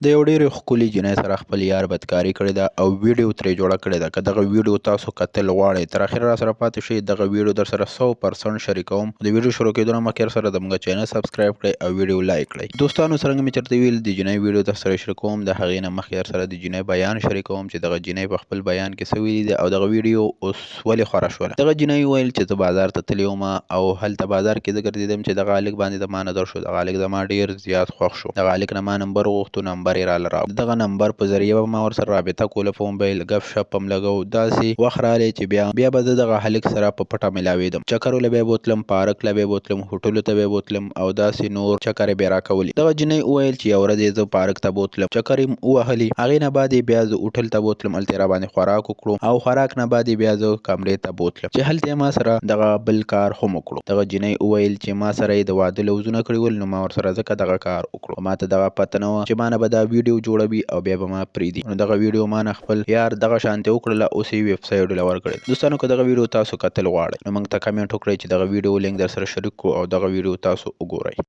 د یو ډېرې ښکلې جینۍ سره خپل یار بدکاري کړې ده او ویډیو ترې جوړه کړې ده. که دغه ویډیو تاسو کتل غواړئ، تر اخره راسره پاتې شئ. دغه ویډیو درسره 100% شریکوم. د ویډیو شروع کېدو نه مخکې سره زموږ چینل سبسکرایب کړئ او ویډیو لایک کړئ. دوستانو، څرنګه مې چېرته ویل، د جینۍ ویډیو درسره شریکوم. د هغې نه مخکې درسره د جینۍ بیان شریکوم چې دغه جینۍ په خپل بیان کې څه ویلي دي او دغه ویډیو اوس ولې خوره شوله. دغه جینۍ وویل چې زه بازار ته تللی وم او هلته بازار کې زه ګرځېدم چې دغه هلک باندې زما نظر شو. دغه هلک زما ډېر زیات خوښ شو. دغه هلک نه ما نمبر وغوښتو، نمبر یې راله راوړ. د دغه نمبر په ذریعه به ما ورسره رابطه کوله، په موبایل ګپ شپ هم لګو. داسې وخت راغلی چې بیا به زه دغه هلک سره په پټه ملاوېدم، چکرو له به یې بوتلم، پارک له به یې بوتلم، هوټلو ته به یې بوتلم او داسې نور چکرې به یې راکولې. دغه جینۍ وویل چې یوه ورځ یې زه پارک ته بوتلم، چکر یې ووهلې، هغې نه بعد یې بیا زه هوټل ته بوتلم، هلته یې راباندې خوراک وکړو او خوراک نه بعد یې بیا زه کمرې ته بوتلم چې هلته یې ما سره دغه بل کار هم وکړو. دغه جینۍ وویل چې ما سره یې د واده لوظونه کړي ول، نو ما ورسره ځکه دغه کار وکړو. ما ته دغه پته نه وه چې ما نه به دا ویډیو جوړوي او بیا به ما پرېږدي. نو دغه ویډیو ما نه خپل یار دغه شانتې وکړله، اوس یې ویب سایټ له ورکړې. دوستانو، که دغه ویډیو تاسو کتل غواړئ، نو موږ ته کمنټ وکړئ چې دغه ویډیو لینک در سره شریک کړو او دغه ویډیو تاسو وګورئ.